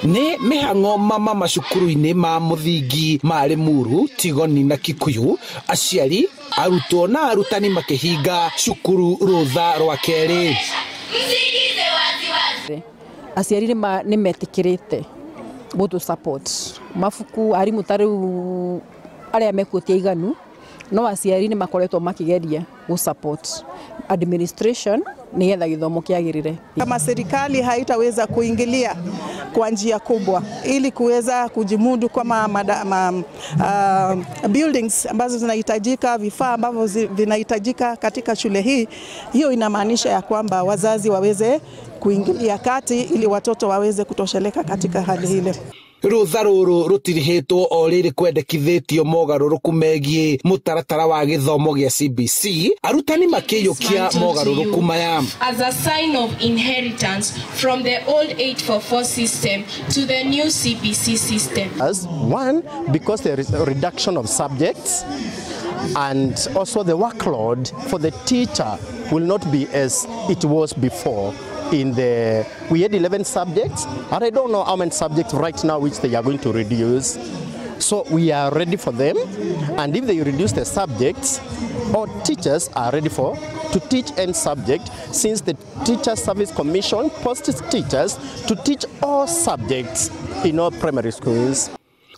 Nĩ mĩhang'o mama macukuru-inĩ ma mũthingi ma Limuru, Tigoni na Kikuyu, aciari, arutwo na arutani makĩhinga cukuru rũtha rwa kerĩ. Aciari nĩ metĩkĩrĩte gũtũ support mabuku arimũ ta rĩu arĩa mekuo ti aiganu, no aciari nĩ makoretwo makĩgeria gũ support administration nĩgetha gĩthomo kĩagĩrĩre. Kama serikali haitaweza kuingilia kwa njia kubwa ili kuweza kujimudu kama buildings ambazo zinahitajika, vifaa ambavyo vinahitajika katika shule hii, hiyo inamaanisha ya kwamba wazazi waweze kuingilia kati ili watoto waweze kutosheleka katika hali ile. Rũtha rũrũ rũtirihĩtwo o rĩrĩ kwendekithĩtio mogarũrũku megiĩ mũtaratara wa gĩthomo gĩa CBC, arutani makĩiyũkia mogarũrũku maya. As a sign of inheritance from the old 844 system to the new CBC system. As one, because there is a reduction of subjects, and also the workload for the teacher will not be as it was before. We had 11 subjects, and I don't know how many subjects right now which they are going to reduce. So we are ready for them, and if they reduce the subjects, all teachers are ready for to teach any subject, since the Teacher Service Commission posts teachers to teach all subjects in all primary schools.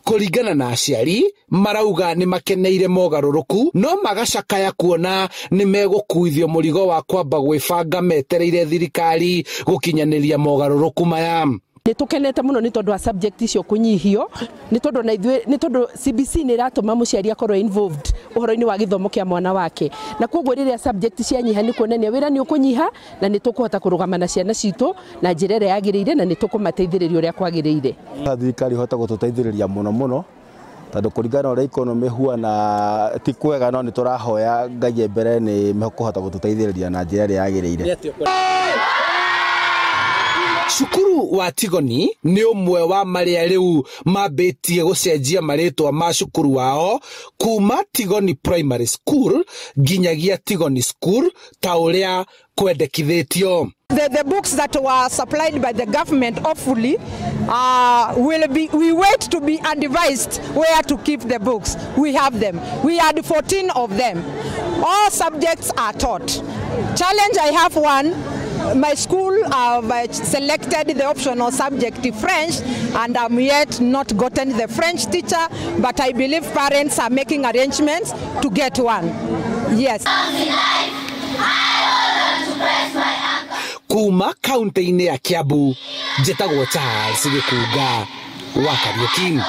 Kũringana na aciari marauga nĩ makeneire mogarũrũku, no magacakaya kuona nĩ megũkuithio mũrigo wa kwamba gwĩbanga metereire thirikari gũkinyanĩria mogarũrũku maya. Nĩ tũkenete mũno nĩ tondũ wa subject icio kũnyihio, nĩ tondũ na ithuĩ, nĩ tondũ CBC nĩ ĩratũma mũciari akorwo involved ũhoro-inĩ wa gĩthomo kĩa mwana wake, na koguo rĩrĩa subject cianyiha nĩ kuonania wĩra nĩ ũkũnyiha na nĩ tũkũhota kũrũgama na ciana citũ na njĩra ĩrĩa yagĩrĩire, na nĩ tũkũmateithĩrĩria ũrĩa kwagĩrĩire. Thirikari ĩhote gũtũteithĩrĩria mũno mũno, tondũ kũringana na ũrĩa economy huana ti kwega, no nĩ tũrahoya Ngai mbere nĩ mekũhota gũtũteithĩrĩria na njĩra ĩrĩa yagĩrĩire. Cukuru wa Tigoni nĩ ũmwe wa marĩa rĩu mambĩtie gũcenjia marĩtwa ma cukuru wao kuma Tigoni Primary School nginyagia Tigoni School ta ũrĩa kwendekithĩtio. The books that were supplied by the government hopefully will be, we wait to be advised where to keep the books. We have them. We had 14 of them. All subjects are taught. Challenge, I have one. My school have selected the optional subject French, and I'm yet not gotten the French teacher, but I believe parents are making arrangements to get one. Yes. Kuma kaunti-inĩ ya Kiambu, njĩtagwo Charles Gĩkunga wa Kariuki.